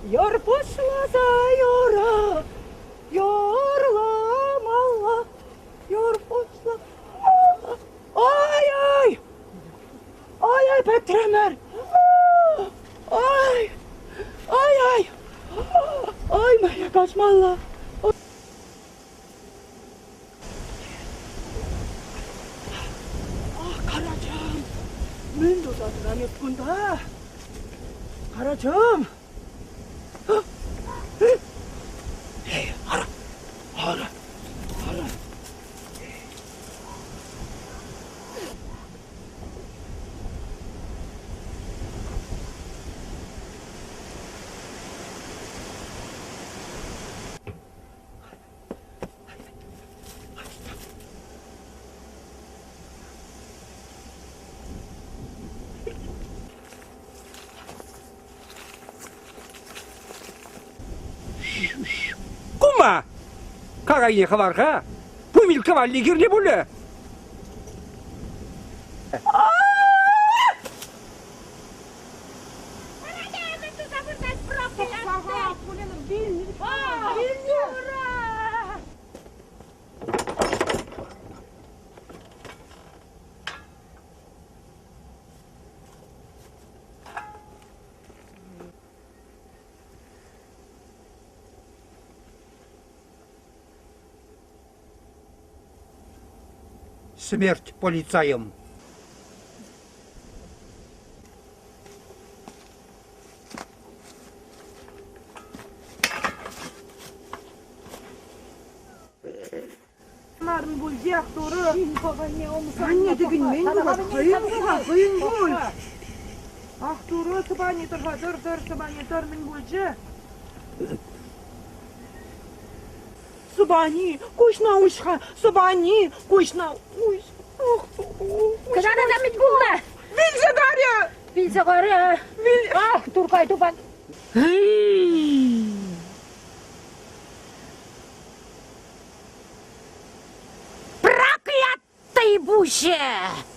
Яр пуҫласа юра, юрламалла, юр пуҫла. Ай-ай! Ай-ай, пӗтрӗмӗр! Ай! Ай-ай! Ай, мая каҫмалла! Ах, Карачам! Мӗн туса тӑран эп кунта? Карачам! Эй, ара, ара, ара. Кума! Какайне хӑвар-ха. Пумилкка валли кирлӗ пулӗ. Смерть полицаям! Нарӑн пулчех турӑ. Анне тӗкӗнмен пулать, хӑйӗн пулха, хӑйӗн пуль. Ах, турӑ, сӑпани тӑр-ха, тӑр, тӑр, сӑпани тӑр, мӗн пулчӗ? Сӑпани, куҫна уҫ-ха, Сӑпани, куҫна уҫ. Ах, Кӑҫал та мӗн пулнӑ? Вилсе карӗ! Вилсе карӗ. Ах, Туркай тупан. Проклятый пуҫӗ!